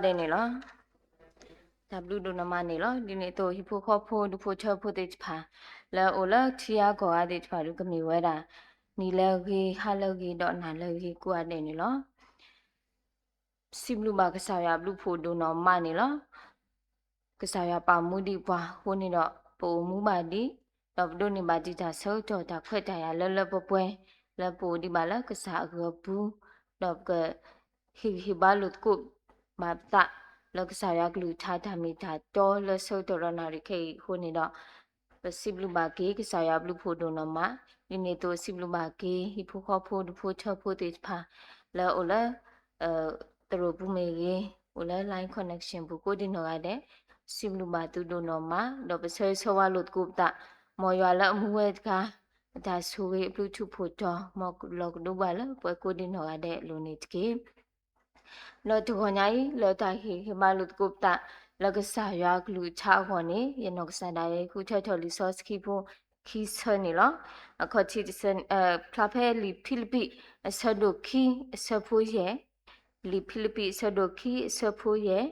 ဒဲးန့ၣ်လီၤ. တၢ်ဘျုးဒိၣ်နီၢ်မးန့ၣ်လီၤ. ဒ်န့ၣ်အသိး ဟံၣ်ဖိဃီဖိ ဒူဖိထၢဖိသ့ၣ်တဖၣ် လၢအအိၣ်လၢထံဂၤကီၢ်ဂၤသ့ၣ်တဖၣ်ဒီး ကမ့ၢ်ဝဲဒၣ် နံၤလၢအဂ့ၤ ဟါလၢအဂ့ၤ ဒီးနၤလၢအဂ့ၤ ကိးဂၤဒဲးန့ၣ်လီၤ. စံးဘျုးဘၣ်ကစၢ်ယွၤအဘျုးဖှိၣ်ဒိၣ်နီၢ်မးန့ၣ်လီၤ. ကစၢ်ယွၤပာ်မူဒံးပှၤအဃိန့ၣ်ဒီး ပအိၣ်မူဘၣ်ဒံး, ဒီးပဒိးန့ၢ်ဘၣ်ဒံးတၢ်ဆၢကတီၢ် တၢ်ခွဲးတၢ်ယာ်လၢလၢပှဲၤပှဲၤ လၢပအိၣ်ဒံးဘၣ်လၢကစၢ်အဂီၢ်အပူၤ, ဒီးပက ဟ့ၣ်ဂံၢ်ဟ့ၣ်ဘါလိာ်သကိးဘၣ်ပသး လၢကစၢ်ယွၤကလုၢ်ကထါတၢ်မ့ၢ်တၢ်တီလၢဆၢကတီၢ်ဒီးနၣ်ရံၣ်ခဲအံၤအဃိန့ၣ်ဒီး ပစံးဘျုးဘၣ်က့ၤကစၢ်ယွၤဘျုးဖှိၣ်ဒိၣ်နီၢ်မး, ဒ်န့ၣ်အသိးစံးဘျုးဘၣ်က့ၤ ဟံၣ်ဖိဃီဖိ ဒူဖိထၢဖိသ့ၣ်တဖၣ် လၢအအိၣ်လၢ သရိာ်ပူၤမ့ၢ်ဂ့ၤ, အိၣ်လၢ line connection ပူၤကိးဒံနီၢ်ဂၤဒဲး, စံးဘျုးဘၣ်သုဒိၣ်နီၢ်မး, ဒီးပဆၢဂ့ၤဆၢဝါလိာ်သကိးပသး, မ်ယွၤလၢအမူဝဲတဂၤ အတၢ်ဆိၣ်ဂ့ၤအဘျုးထူးဖှိၣ်တီၤ မ်လီၤကဒိဘၣ်လၢပှၤကိးဒံနီၢ်ဂၤဒဲးအလိၤန့ၣ်တက့ၢ်. ဒီးတဂီၤညါအံၤ လၢတၢ်ဟ့ၣ်ဂံၢ်ဟ့ၣ်ဘါလိာ်သကိးပသး လၢကစၢ်ယွၤကလုၢ်ကထါအဂီၢ်န့ၣ် ယနီၢ်ကစၢ်ဒၣ်ဝဲဃုထၢထီၣ်လံာ်စီဆှံဖိခံဆၢန့ၣ်လီၤ. အခီၣ်ထံးတဆၢ ဖျါဖဲလံာ်ဖံလံးပံး အဆၢဒိၣ်ခံ အဆၢဖိယဲၢ်, လံာ်ဖံလံးပံး အဆၢဒိၣ်ခံ အဆၢဖိယဲၢ်,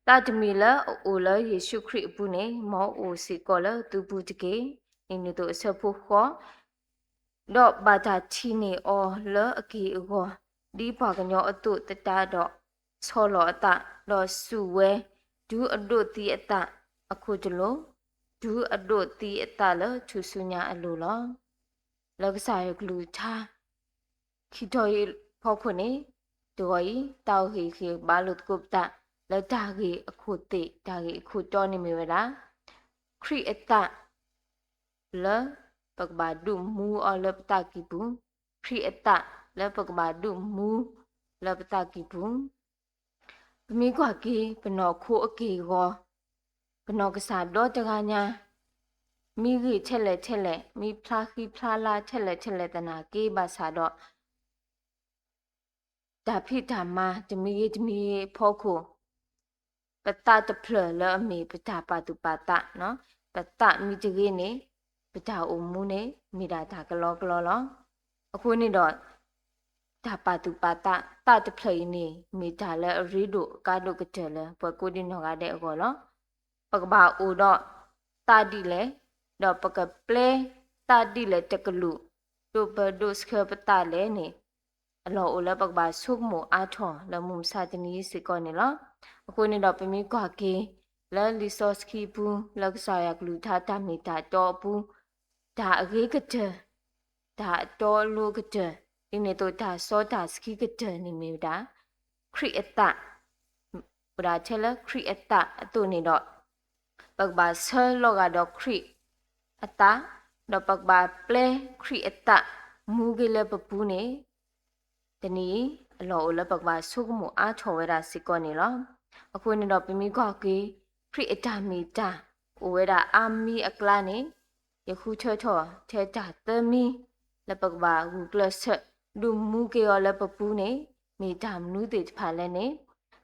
သးတမံၤလၢအအိၣ်လၢယ့ၣ်ၡူးခရံာ်အပူၤန့ၣ် မ်အအိၣ်စ့ၢ်ကီးလၢသုပူၤတက့ၢ်. ဒ်န့ၣ်အသိးအဆၢဖိဃိး ဒီးဘၣ်တၢ်ထံၣ်န့ၢ်အီၤလၢအက့ၢ်အဂီၤ ဒ်ပှၤကညီအသိးသတးဒီး ဆီၣ်လီၤအသး ဒီးစူၢ်ဝဲ တုၤအဒိးသံအသးအခိၣ်တလိၤ, တုၤအဒိးသံအသးလၢထူၣ်စုညါအလိၤလီၤ. လၢကစၢ်ယွၤကလုၢ်ကထါ ခံတီၤအံၤအဖီခိၣ်န့ၣ် တဂီၤအံၤ သးအိၣ်ဟ့ၣ်ဂံၢ်ဟ့ၣ်ဘါလိာ်သကိးပသး လၢတၢ်ဂ့ၢ်အခိၣ်သ့ၣ် တၢ်ဂ့ၢ်အခိၣ်တီန့ၣ်မ့ၢ်ဝဲဒၣ် ခရံာ်အသး လၢပကဘၣ်ဒုးမူအီၤလၢပသးကံၢ်ပူၤ, ခရံာ်အသးလၢပကဘၣ်ဒုးမူလၢပသးကံၢ်ပူၤ. ပမ့ၢ်ကွၢ်က့ၤ ပနီၢ်ခိအက့ၢ်အဂီၤ, ပနီၢ်ကစၢ်ဒီတဂၤညါ မ့ၢ်ဂ့ၤထဲလဲၣ်ထဲလဲၣ်, မ့ၢ်ဖျါဃံဖျါလၤထဲလဲၣ်ထဲလဲၣ်သနာ်က့ဘၣ်ဆၣ်ဒီး တၢ်ဖံးတၢ်မၤတမံၤဂ့ၤတမံၤဂ့ၤအဖီခိၣ် ပသးတဖျၢၣ်လၢအမ့ၢ်ပတၢ်ပာ်သူၣ်ပာ်သး, ပသးမ့ၢ်တဂ့ၤန့ၣ် ပတၢ်အိၣ်မူန့ၣ် မ့ၢ်ဒၣ်တၢ်ကလီကလီလီၤ. အဃိန့ၣ်ဒီး တၢ်ပာ်သူၣ်ပာ်သး သးတဖျၢၣ်အံၤန့ၣ် မ့ၢ်တၢ်လၢအရ့ဒိၣ်အကါဒိၣ်ကတၢၢ်လၢ ပှၤကိးဒံနီၢ်ဂၤဒဲးအဂီၢ်လီၤ. ပကဘၣ်အိၣ်ဒီးသးဒ်လဲၣ်, ဒီးပကပျဲသးဒ်လဲၣ်တကလုာ်, ဒိၣ်ပၢဒိၣ်ဆှၢပသးလဲၣ်န့ၣ် အလီၢ်အိၣ်လၢပကဘၣ်ဆိကမိၣ်အါထီၣ်လၢမုၢ်မဆါတနံၤစ့ၢ်ကီးန့ၣ်လီၤ. အဃိန့ၣ်ဒီးပမ့ၢ်ကွၢ်က့ၤ လၢလံာ်စီဆှံပူၤ လၢကစၢ်ယွၤကလုၢ်ကထါတၢ်မ့ၢ်တၢ်တီအပူၤ တၢ်အဂ့ၤကတၢၢ်, တၢ်အတီအလိၤကတၢၢ်, ဒ်န့ၣ်အသိးတၢ်စီတၢ်ဆှံကတၢၢ်န့ၣ်မ့ၢ်ဝဲဒၣ် ခရံာ်အသး ဝဲဒၣ်ထဲလၢခရံာ်အသးအသိးန့ၣ်ဒီး ပကဘၣ်ဆၢလီၤဂာ်ဒီးခရံာ်အသး, ဒီးပကဘၣ်ပျဲခရံာ်အသးမူက့ၤလၢပပူၤန့ၣ် တနံၤအံၤ အလီၢ်အိၣ်လၢပကဘၣ်ဆိကမိၣ်အါထီၣ်ဝဲဒၣ်စ့ၢ်ကီးန့ၣ်လီၤ. အဃိန့ၣ်ဒီးပမ့ၢ်ကွၢ်က့ၤ ခရံာ်အတၢ်မ့ၢ်တၢ် အိၣ်ဝဲဒၣ်အါမံၤအကျါန့ၣ် ယဃုထၢထီၣ်ထဲတၢ်သၢမံၤ လၢပကဘၣ်ဂုာ်ကျဲးစၢး ဒုးမူက့ၤအီၤလၢပပူၤန့ၣ် မ့ၢ်တၢ်မနုၤသ့ၣ်တဖၣ်လဲၣ်န့ၣ်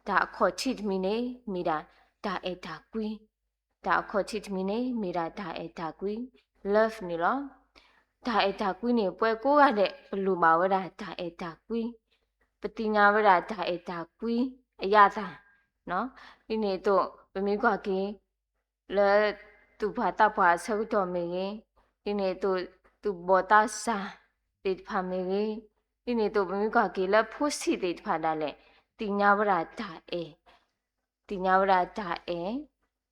တၢ်အခီၣ်ထံးတမံၤန့ၣ် မ့ၢ်ဒၣ်တၢ်အဲၣ်တၢ်ကွံ တၢ်အခီၣ်ထံးတမံၤန့ၣ် မ့ၢ်ဒၣ်တၢ်အဲၣ်တၢ်ကွံ love န့ၣ်လီၤ. တၢ်အဲၣ်တၢ်ကွံန့ၣ် ပှၤကိးဂၤဒဲး ပလိၣ်ဘၣ်ဝဲဒၣ်တၢ်အဲၣ်တၢ်ကွံ, ပသ့ၣ်ညါဝဲဒၣ်တၢ်အဲၣ်တၢ်ကွံအရသာ, ဒ်န့ၣ်အသိး ပမ့ၢ်ကွၢ်က့ၤ လၢသူၣ်ပှၢ်သးပှၢ်အဆၢကတီၢ်မ့ၢ်ဂ့ၤ, ဒ်န့ၣ်အသိး သူၣ်ဘီၣ်သးစၢ်သ့ၣ်တဖၣ်မ့ၢ်ဂ့ၤ, ဒ်န့ၣ်အသိး ပမ့ၢ်ကွၢ်က့ၤလၢဖိဆံးသ့ၣ်တဖၣ်ဒၣ်လဲာ် သ့ၣ်ညါဝဲဒၣ်တၢ်အဲၣ်, သ့ၣ်ညါဝဲဒၣ်တၢ်အဲၣ်,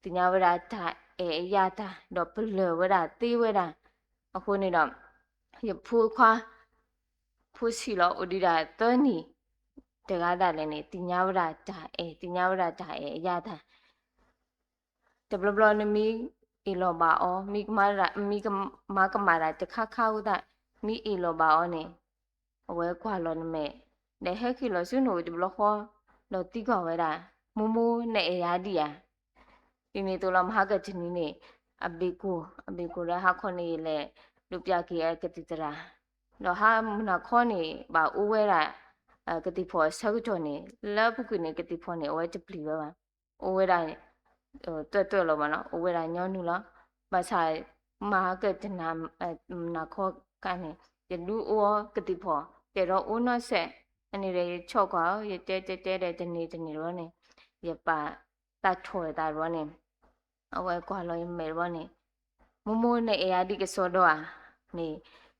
သ့ၣ်ညါဝဲဒၣ်တၢ်အဲၣ်အရသာ ဒီးပလၢၢ်ဝဲဒၣ်သ့ဝဲဒၣ်. အဃိန့ၣ်ဒီး ယဖိခွါ ဖိဆံးလီၤ အိၣ်ဒံးဒၣ်သၢနံၣ် တဂၤဒၣ်လဲာ်န့ၣ် သ့ၣ်ညါဝဲဒၣ်တၢ်အဲၣ်, သ့ၣ်ညါဝဲဒၣ်တၢ်အဲၣ်အရသာ တဘျီဘျီနမ့ၢ်အ့ၣ်လိာ်ဘၣ်အီၤ, မ့ၢ်ကမၤဒၣ်, မ့ၢ်ကမၤဒၣ်တခါခါအဃိသတး မ့ၢ်အ့ၣ်လိာ်ဘၣ်အီၤန့ၣ် အဝဲကွၢ်လီၤနမဲာ်, ဒီးဟဲက့ၤလီၤဆူနအိၣ်တဘျီဃီ, ဒီးသံကွၢ်ဝဲဒၣ်, မိၢ်မိၢ် နအဲၣ်ယၤဒံးဧါ. ဒ်န့ၣ်အသိးလီၤ မဟါကတနံၤန့ၣ် အဘ့ၣ်ကိၣ်, အဘ့ၣ်ကိၣ်လၢဟါခီန့ၣ် ယလဲၤဒုးပျၢ်က့ၤအကသံၣ်သရၣ်, ဒီးဟါမုၢ်နၤခီန့ၣ် ဘၣ်အိၣ်ဝဲဒၣ် ကသံၣ်ဖီၣ်အဆၢကတီၢ်န့ၣ် လၢအပူၤကွံာ်န့ၣ် ကသံၣ်ဖီၣ်န့ၣ် အဝဲတပျံၤဝဲဘၣ်, အိၣ်ဝဲဒၣ် သွဲၣ်သွဲၣ်လီၤမးနီၤ, အိၣ်ဝဲဒၣ်ညီနုၢ်လီၤ. ဘၣ်ဆၣ် မဟါကတနၤ နၤခီခါန့ၣ် ယဒုးအိၣ်အီၤကသံၣ်ဖီၣ် တဲဒီးအိၣ်နီၢ်စဲး, အန့ၣ်ဒီးယဆီၣ်ကွၢ်အီၤ ယတဲတဲတဲဒီးတန့ၢ်တန့ၢ်လီၤန့ၣ်, ယ ယပာ်သးထီၣ်သးတဘျီန့ၣ် အဝဲကွၢ်လီၤယမဲာ်တဘျီန့ၣ် မိၢ်မိၢ်နအဲၣ်ယၤဒ်ကစီဒီဧါန့ၣ်,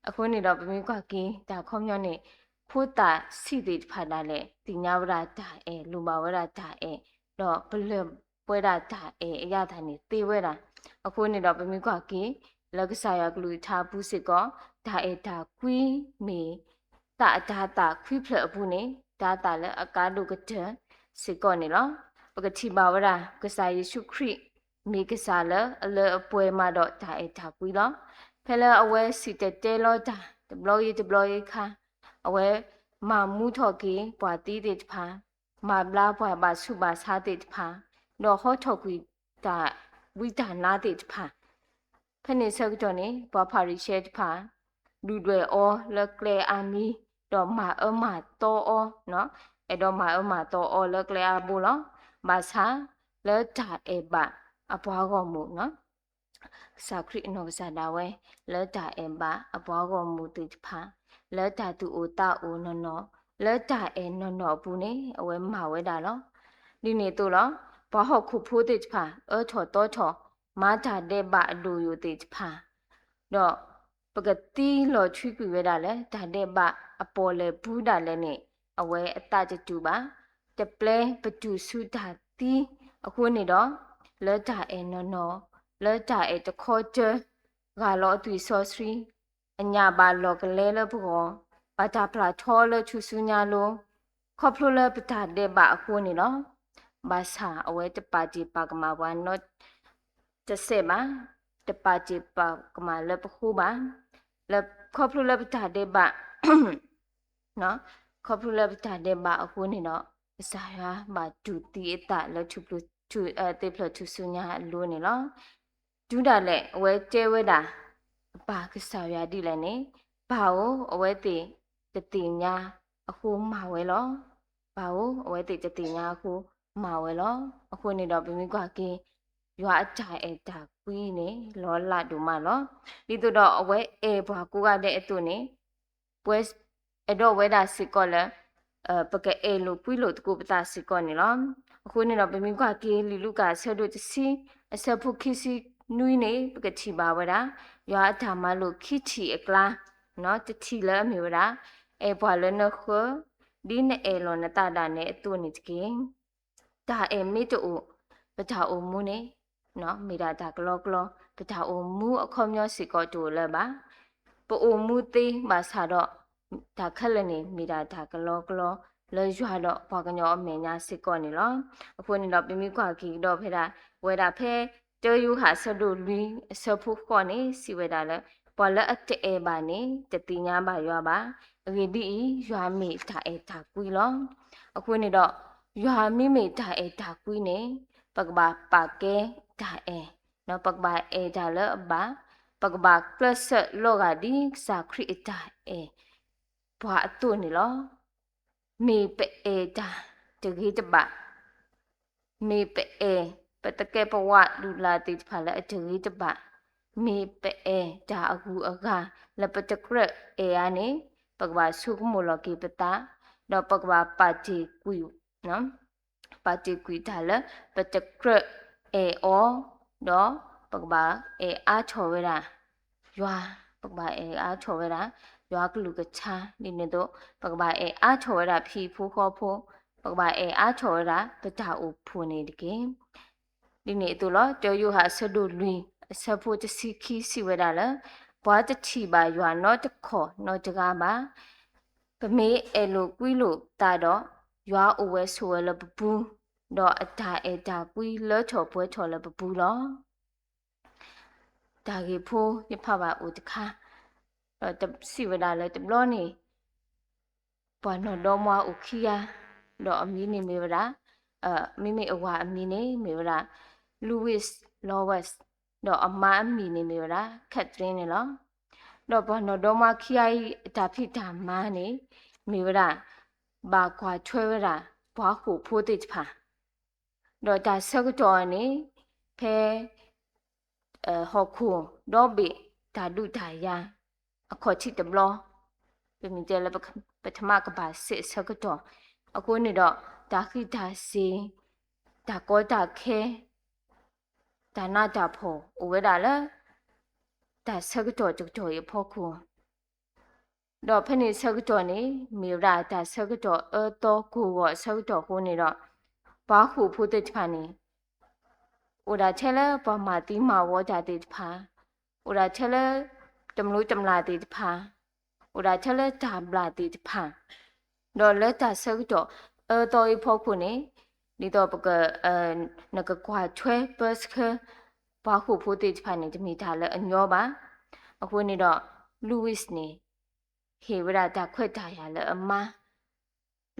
အဃိန့ၣ်ဒီးပမ့ၢ်ကွၢ်က့ၤ တၢ်ခီပညီန့ၣ် ဖိသၣ်ဆံးသ့ၣ်တဖၣ်ဒၣ်လဲာ် သ့ၣ်ညါဝဲဒၣ်တၢ်အဲၣ် လိၣ်ဘၣ်ဝဲဒၣ်တၢ်အဲၣ် ဒီးပလၢၢ်ပှဲၤဒၣ်တၢ်အဲၣ်အယါသးန့ၣ်သ့ဝဲဒၣ်. အဃိန့ၣ်ဒီးပမ့ၢ်ကွၢ်က့ၤ လၢကစၢ်ယွၤကလုၢ်ကထါအပူၤစ့ၢ်ကီး တၢ်အဲၣ်တၢ်ကွံမ့ၢ် သးအတၤသၣ်ခွံဖျၢၣ်အပူၤန့ၣ် တၤသၣ်လၢအကါဒိၣ်ကတၢၢ်စ့ၢ်ကီးန့ၣ်လီၤ. ပကထံၣ်ဘၣ်ဝဲဒၣ် ကစၢ်ယ့ၣ်ၡူးခရံာ် မ့ၢ်ကစၢ်လၢအလၢအပှဲၤမးဒီးတၢ်အဲၣ်တၢ်ကွံလီၤ. ဖဲလၢအဝဲစံၣ်တဲၤတဲလီၤတၢ် တဘျီဂ့ၤတဘျီဂ့ၤအခါ အဝဲမၤမူထီၣ်က့ၤပှၤသံသ့ၣ်တဖၣ်, မၤဘျါပှၤဘၣ်ဆူးဘၣ်ဆါသ့ၣ်တဖၣ်, ဒီးဟီထီၣ်ကွံာ်တၢ်ဝံတၢ်နါသ့ၣ်တဖၣ် ဖဲန့ၣ်ဆၢကတီၢ်န့ၣ် ပှၤဖၤရံၤၡဲတဖၣ် ဒုၣ်ဒွဲၣ်အီၤလၢကျဲအါမံၤ, ဒီးမၤအၢမၤသီအီၤ, အဲၣ်ဒိးမၤအၢမၤသီအီၤလၢကျဲအါဘိလီၤ. ဘၣ်ဆၣ်လၢတၢ်အဲၣ်ဘၣ်အပှၤဂီၢ်မုၢ်, ကစၢ်ခရံာ်အနီၢ်ကစၢ်ဒၣ်ဝဲ လၢတၢ်အဲၣ်ဘၣ်အပှၤဂီၢ်မုၢ်သ့ၣ်တဖၣ်, လၢတၢ်သူၣ်အိၣ်သးအိၣ်နီၢ်နီၢ်, လၢတၢ်အဲၣ်နီၢ်နီၢ်အပူၤန့ၣ် အဝဲမၤဝဲဒၣ်လီၤ. ဒ်န့ၣ်အသိးလီၤ. ပှၤဟီၣ်ခိၣ်ဖိသ့ၣ်တဖၣ် အၢထီၣ်သီထီၣ် မၤတၢ်ဒဲးဘးအဒိၣ်ယိာ်သ့ၣ်တဖၣ်, ဒီးပကသံလီၤထွံကွံာ်ဝဲဒၣ်လၢ တၢ်ဒဲးဘးအပီၣ်လဲၣ်ပူၤဒၣ်လဲာ်န့ၣ် အဝဲအသးတတူာ်ဘၣ်. တပျဲပတူၢ်ဆူတၢ်သံအဃိန့ၣ်ဒီး, လၢတၢ်အဲၣ်နီၢ်နီၢ်, လၢတၢ်အဲၣ်တခီတၢၢ်, ဂၢ်လီၤအသွံၣ်စီဆှံ, အညၣ်ဘၣ်လီၢ်ကလဲလၢပဂီၢ်, ဘၣ်တၢ်ပျၢ်ထီလၢထူၣ်စုညါလိၤ, ခီဖျိလၢပတၢ်ဒဲးဘးအဃိန့ၣ်လီၤ. ဘၣ်ဆၣ်အဝဲတပာ်တ့ၢ်ပာ်ကမၣ်ပှၤနီတစဲးဘၣ်, တပာ်တ့ၢ်ပာ်ကမၣ်လၢပဃိဘၣ်, လၢခီဖျိလၢပတၢ်ဒဲးဘး ခီဖျိလၢပတၢ်ဒဲးဘးအဃိန့ၣ်ဒီး, ကစၢ်ယွၤဘၣ်တူၢ်သံအသးလၢထူၣ်ဖျၢၣ်ထူၣ်, သ့ၣ်ဖျၢၣ်ထူၣ်စုညါအလိၤန့ၣ်လီၤ. တုၤဒၣ်လဲာ်အဝဲတဲဝဲဒၣ် အပၢ်ကစၢ်ယွၤဒ်လဲၣ်န့ၣ်, ပၢ်ဧၢအဝဲသ့ၣ်တသ့ၣ်ညါအဃိမၤဝဲလီၤ. ပၢ်ဧၢအဝဲသ့ၣ်တသ့ၣ်ညါအဃိမၤဝဲလီၤ. အဃိန့ၣ်ဒီးပမ့ၢ်ကွၢ်က့ၤ ယွၤအတၢ်အဲၣ်တၢ်ကွံန့ၣ် လီၤလးဒိၣ်မးလီၤ. ဒ်သိးဒီးအဝဲအဲၣ်ပှၤကိးဂၤဒဲးအသိးန့ၣ်, ပဝဲအဲၣ်ဒိးဝဲဒၣ်စ့ၢ်ကီးလၢ ပကအဲၣ်လိာ်ကွံလိာ်သကိးပသးစ့ၢ်ကီးန့ၣ်လီၤ. အဃိန့ၣ်ဒီးပမ့ၢ်ကွၢ်က့ၤ လံာ်လူၤကၣ်အဆၢဒိၣ်တဆံ အဆၢဖိခံဆံနွံန့ၣ် ပကထံၣ်ဘၣ်ဝဲဒၣ် ယွၤအတၢ်မၤလိာ်ခံထံၣ်အကျါ, တထံၣ်လၢအမ့ၢ်ဝဲဒၣ် အဲၣ်ပှၤလၢနဃၢၤ ဒ်နအဲၣ်လီၤနသးဒၣ်နဲအသိးန့ၣ်တက့ၢ်. တၢ်အဲၣ်မ့ၢ်တအိၣ်, ပတၢ်အိၣ်မူန့ၣ် မ့ၢ်ဒၣ်တၢ်ကလီကလီ, ပတၢ်အိၣ်မူအခီပညီစ့ၢ်ကီးတအိၣ်လၢၤဘၣ်. ပအိၣ်မူသ့ဘၣ်ဆၣ်ဒီး တၢ်ခဲလၢာ်န့ၣ် မ့ၢ်ဒၣ်တၢ်ကလီကလီ လၢယွၤဒီးပှၤကညီအမဲာ်ညါစ့ၢ်ကီးန့ၣ်လီၤ. အဃိန့ၣ်ဒီးပမ့ၢ်ကွၢ်က့ၤကဒီးဖဲဒၣ် ဝဲဒၣ်ဖဲ တၢယိၤဟၣ်အဆၢဒိၣ်လွံၢ်အဆၢဖိဃိးန့ၣ် စံးဝဲဒၣ်လၢ ပှၤလၢအတအဲၣ်ဘၣ်န့ၣ် တသ့ၣ်ညါဘၣ်ယွၤဘၣ်. အဂ့ၢ်ဒ်အံၤ, ယွၤမ့ၢ်တၢ်အဲၣ်တၢ်ကွံလီၤ. အဃိန့ၣ်ဒီး ယွၤမ့မ့ၢ်တၢ်အဲၣ်တၢ်ကွံန့ၣ် ပကဘၣ်ပာ်ကဲတၢ်အဲၣ်, ပကဘၣ်အဲၣ်တၢ်လၢအဘၣ်, ပကဘၣ်ကျဲးစၢးလီၤဂာ်ဒ်ကစၢ်ခရံာ်အတၢ်အဲၣ်ပှၤအသိးန့ၣ်လီၤ. မ့ၢ်ပအဲၣ်တၢ်တဂ့ၤတဘၣ်, မ့ၢ်ပအဲၣ်ပသကဲးပဝးဒုၣ်လၢ်သ့ၣ်တဖၣ်လၢအတဂ့ၤတဘၣ်, မ့ၢ်ပအဲၣ်တၢ်အဂုၤအဂၤလၢပတကြၢးအဲၣ်ဧါန့ၣ်, ပကဘၣ်ဆိကမိၣ်လီၤက့ၤပသး, ဒီးပကဘၣ်ပာ်တ့ၢ်ကွံာ် ပာ်တ့ၢ်ကွံာ်တၢ်လၢပတကြၢးအဲၣ်အီၤ, ဒီးပကဘၣ်အဲၣ်အါထီၣ်ဝဲဒၣ်ယွၤ, ပကဘၣ်အဲၣ်အါထီၣ်ဝဲဒၣ်ယွၤကလုၢ်ကထါဒ်န့ၣ်အသိး, ပကဘၣ်အဲၣ်အါထီၣ်ဝဲဒၣ်ဖံဖိဃီဖိ, ပကဘၣ်အဲၣ်အါထီၣ်ဝဲဒၣ်ပတၢ်အိၣ်ဖှိၣ်န့ၣ်တက့ၢ်. ဒ်န့ၣ်အသိးလီၤ. တၢယိၤဟၣ်အဆၢဒိၣ်လွံၢ်အဆၢဖိတဆံခံစံးဝဲဒၣ်လၢ ပှၤတထံၣ်ဘၣ်ယွၤနီတခီၣ်နီတဂၤဘၣ်. ပမ့ၢ်အဲၣ်လိာ်ကွံလိာ်သးဒီး, ယွၤအိၣ်ဝဲဆိးဝဲလၢပပူၤ, ဒီးအတၢ်အဲၣ်တၢ်ကွံလၢထီၣ်ပှဲၤထီၣ်လၢပပူၤလီၤ. တၢ်ဂ့ၢ်ဖိယဖးဘၣ်အိၣ်တခါ, ဒီးစံးဝဲဒၣ်လၢတဘျီန့ၣ် ပှၤနီၢ်ဒီမါအိၣ်ခံဂၤ, ဒီးအမံၤန့ၣ်မ့ၢ်ဝဲဒၣ်, မ့မ့ၢ်အဝၤအမံၤန့ၣ်မ့ၢ်ဝဲဒၣ် Louis Lowes, ဒီးအမါအမံၤန့ၣ်မ့ၢ်ဝဲဒၣ် Catherine န့ၣ်လီၤ. ဒီးပှၤနီၢ်ဒီမါခံဂၤအံၤ အတၢ်ဖံးတၢ်မၤန့ၣ် မ့ၢ်ဝဲဒၣ် ဘၣ်ကွၢ်ထွဲဝဲဒၣ် ပှၤဟီၣ်ခိၣ်ဖိသ့ၣ်တဖၣ် ဒီးတၢ်ဆၢကတီၢ်န့ၣ် ဖဲ ဟီၣ်ခိၣ်ဒီဘ့ၣ်တၢ်ဒုးတၢ်ယၤ အခီၣ်ထံးတဘျီ, ပမ့ၢ်တဲလၢပထမကမ္ဘာစစ်အဆၢကတီၢ်, အဃိန့ၣ်ဒီး တၢ်ဃံးတၢ်စ့ၤ တၢ်ကီတၢ်ခဲ, တၢ်နးတၢ်ဖှီၣ်အိၣ်ဝဲဒၣ်လၢ တၢ်ဆၢကတီၢ်တကတီၢ်အံၤအဖီခိၣ်, ဒီးဖဲန့ၣ်ဆၢကတီၢ်န့ၣ် မ့ၢ်ဝဲဒၣ်တၢ်ဆၢကတီၢ်အၢသီကိၢ်ဂီၤအဆၢကတီၢ်အဃိန့ၣ်ဒီး ပှၤဃိာ်ဖိသ့ၣ်တဖၣ်န့ၣ် အိၣ်ဒၣ်ထဲလၢပှၤမၤသံမၤဝီတၢ်သ့ၣ်တဖၣ်, အိၣ်ဒၣ်ထဲလၢ တမျိးတမျာ်သ့ၣ်တဖၣ်, အိၣ်ဒၣ်ထဲလၢတၢ်ဘျၣ်သ့ၣ်တဖၣ်, ဒီးလၢတၢ်ဆၢကတီၢ်အၢသီအံၤအဖီခိၣ်န့ၣ် ဒ်သိးပက နကကွၢ်ထွဲပၢဆှၢ ပှၤဃိာ်ဖိသ့ၣ်တဖၣ်န့ၣ် တမ့ၢ်တၢ်လၢအညီဘၣ်. အဃိန့ၣ်ဒီး Louis န့ၣ် ဟ့ၣ်ဝဲဒၣ်တၢ်ခွဲးတၢ်ယာ်လၢအမါ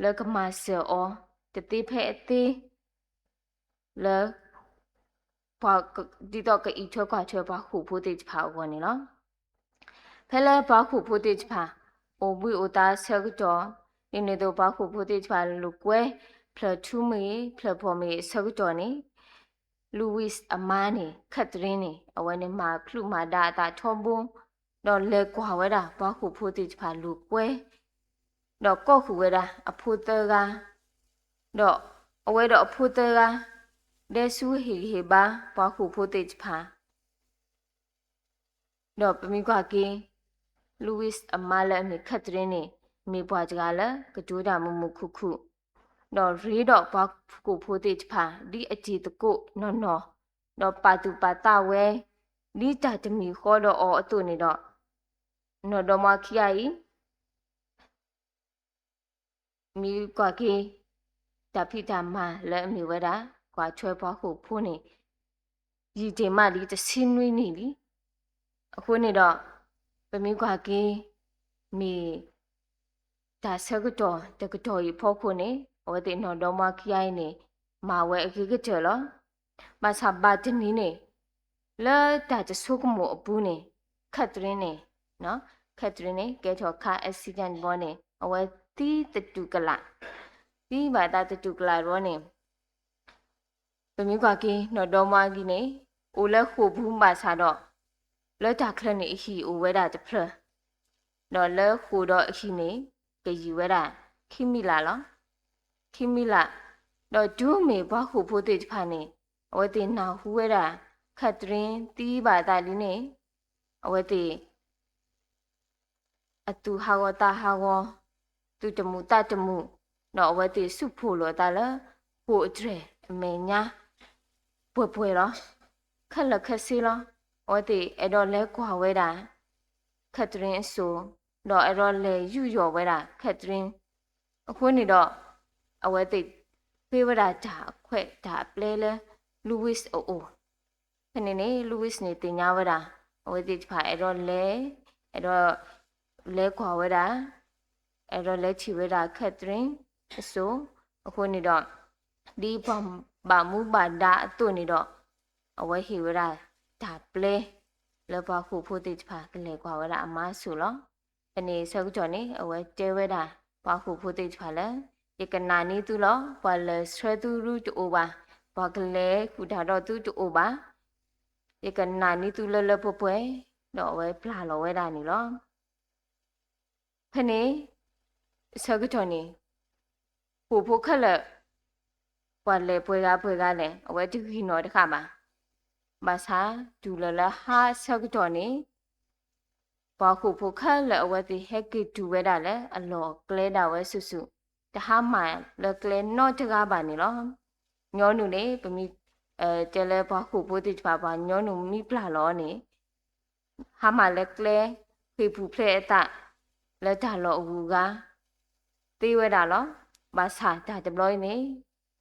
လၢကမၤစၢၤအီၤ တသ့ဖဲအသ့ လၢ ဒ်သိးကအံးထွဲကွၢ်ထွဲပှၤဃိာ်ဖိသ့ၣ်တဖၣ်အဂီၢ်န့ၣ်လီၤ. ဖဲလၢပှၤဃိာ်ဖိသ့ၣ်တဖၣ် အိၣ်ဘှံးအိၣ်သါအဆၢကတီၢ်, ဒ်န့ၣ်အသိးပှၤဃိာ်ဖိသ့ၣ်တဖၣ်လိာ်ကွဲ ဖျၢၣ်ထူမ့ၢ်ဂ့ၤ ဖျၢၣ်ဖီၣ်မ့ၢ်ဂ့ၤအဆၢကတီၢ်န့ၣ် Louis အမါန့ၣ် Catherine န့ၣ် အဝဲန့ၣ်မၤချုးမၤဒါအသးထီဘိ, ဒီးလဲၤကွၢ်ဝဲဒၣ်ပှၤဃိာ်ဖိသ့ၣ်တဖၣ်လိာ်ကွဲ, ဒီးကိးဃုာ်ဝဲဒၣ်အဖိသၢဂၤ, ဒီးအဝဲဒီးအဖိသၢဂၤ ဒဲဆူဟ့ၣ်ဂံၢ်ဟ့ၣ်ဘါပှၤဃိာ်ဖိသ့ၣ်တဖၣ် ဒီးပမ့ၢ်ကွၢ်က့ၤ Louis အမါလၢအမ့ၢ် Catherine န့ၣ် မ့ၢ်ပှၤတဂၤလၢကတိၤတၢ်မုာ်မုာ်ခုၣ်ခုၣ်, ဒီးရ့ဒီးပှၤဃိာ်ဖိသ့ၣ်တဖၣ် ဒ်အတံၤသကိးနီၢ်နီၢ်, ဒီးပာ်သူၣ်ပာ်သးဝဲ ဒ်တၢ်တမံၤဃီဒီးအီၤအသိးန့ၣ်ဒီး နီၢ်ဒီမါခံဂၤအံၤ မ့ၢ်ကွၢ်က့ၤ တၢ်ဖံးတၢ်မၤလၢအမ့ၢ်ဝဲဒၣ် ကွၢ်ထွဲပှၤဃိာ်ဖိန့ၣ် ယံာ်တ့ၢ်မးလံ တဆံနွံနံၣ်လံ. အဃိန့ၣ်ဒီး ပမ့ၢ်ကွၢ်က့ၤ မ့ၢ် တၢ်ဆၢကတီၢ်တကတီၢ်အံၤအဖီခိၣ်န့ၣ် အဝဲသ့ၣ်နီၢ်ဒီမါခံဂၤအံၤန့ၣ် မၤဝဲအဂ့ၤကတၢၢ်လီၤ. ဘၣ်ဆၣ်ဘၣ်တနံၤန့ၣ် လၢတၢ်တဆိကမိၣ်အပူၤန့ၣ် Catherine န့ၣ် Catherine န့ၣ် ကဲထီၣ် car accident ဘီန့ၣ် အဝဲသံသတူၢ်ကလာ်, သံဘၣ်သးသတူၢ်ကလာ်ဘီန့ၣ် ပမ့ၢ်ကွၢ်က့ၤ နီၢ်ဒီမါအံၤန့ၣ် အိၣ်လၢဃိာ်ပူၤဘၣ်ဆၣ်ဒီး လၢတၢ်ချၢန့ၣ် အဟံၣ်အိၣ်ဝဲဒၣ်တဖျၢၣ်, ဒီးလၢဃိာ်ဒီးအဟံၣ်န့ၣ် ကယံာ်ဝဲဒၣ် ခံမံလးလီၤ. ခံမံလး, ဒီးတုၤမ့ၢ်ပှၤဃိာ်ဖိသ့ၣ်တဖၣ်န့ၣ် အဝဲသ့ၣ်နၢ်ဟူဝဲဒၣ် Catherine သံဘၣ်သးလံန့ၣ် အဝဲသ့ၣ် အသူၣ်ဟးဂီၤသးဟးဂီၤ, သူၣ်တမုာ်သးတမုာ်, ဒီးအဝဲသ့ၣ်စူၢ်ဖှိၣ်လိာ်အသးလၢ ဃိာ်အတြဲၤအမဲာ်ညါ ပှဲၤပှဲၤလီၤ. ခဲလၢာ်ခဲဆ့လီၤ. အဝဲသ့ၣ်အဲၣ်ဒိးလဲၤကွၢ်ဝဲဒၣ် Catherine အစိၤ, ဒီးအဲၣ်ဒိးလဲၤယူးယီၣ်ဝဲဒၣ် Catherine အဃိန့ၣ်ဒီး အဝဲသ့ၣ်ဃ့ဝဲဒၣ်တၢ်အခွဲးတၢ်အပျဲလၢ Louis အအိၣ်. ဖဲန့ၣ်န့ၣ် Louis န့ၣ်သ့ၣ်ညါဝဲဒၣ် အဝဲသ့ၣ်တဖၣ်အဲၣ်ဒိးလဲၤ, အဲၣ်ဒိးလဲၤကွၢ်ဝဲဒၣ်, အဲၣ်ဒိးလဲၤထံၣ်ဝဲဒၣ် Catherine အစိၤ, အဃိန့ၣ်ဒီး ဒ်ပှၤဘၣ်မူဘၣ်ဒါအသိးန့ၣ်ဒီး အဝဲဟ့ၣ်ဝဲဒၣ်တၢ်ပျဲ လၢပှၤဃိာ်ဖိသ့ၣ်တဖၣ်ကလဲၤကွၢ်ဝဲဒၣ်အမါအစိၤလီၤ. ဖဲန့ၣ်ဆၢကတီၢ်န့ၣ် အဝဲတဲဝဲဒၣ် ပှၤဃိာ်ဖိသ့ၣ်တဖၣ်လၢ ယကနၣ်န့ၢ်သုလီၤ. ပှၤလဲၤဆှၢသုရူတအိၣ်ဘၣ်, ပှၤကလဲၤဃုာ်တၢ်ဒီးသုတအိၣ်ဘၣ်, ယကနၣ်န့ၢ်သုလၢလၢပှဲၤပှဲၤ, ဒီးအဝဲပျၢ်လီၤဝဲဒၣ်န့ၣ်လီၤ. ဖဲန့ၣ် ဆၢကတီၢ်န့ၣ် ဃိာ်ဖိခဲလၢာ် ပှၤလဲၤပှဲၤဂၤပှဲၤဂၤလဲၣ် အဝဲတဂံၢ်နီၣ်တဃၣ်ဘၣ်. ဘၣ်ဆၣ်တုၤလၢလၢဟါဆၢကတီၢ်န့ၣ် ပှၤဃိာ်ဖိခဲလၢာ်အဝဲသ့ၣ်ဟဲက့ၤတုၤဝဲဒၣ်လၢအလီၢ်အကျဲဒၣ်ဝဲစုာ်စုာ်, တဟါမၢ်လၢကျဲနီတဂၤဘၣ်န့ၣ်လီၤ. ညီနုၢ်န့ၣ် ပမ့ၢ်တဲလၢပှၤဃိာ်ဖိသ့ၣ်တဖၣ် ပှၤညီနုၢ်မ့ၢ်ပျၢ်လီၤန့ၣ် ဟါမၢ်လၢကျဲ ဃ့ၢ်ပူၤဖျဲးအသး လၢတၢ်လီၢ်အဂုၤအဂၤ သ့ဝဲဒၣ်လီၤ. ဘၣ်ဆၣ်တၢ်တဘျီအံၤန့ၣ်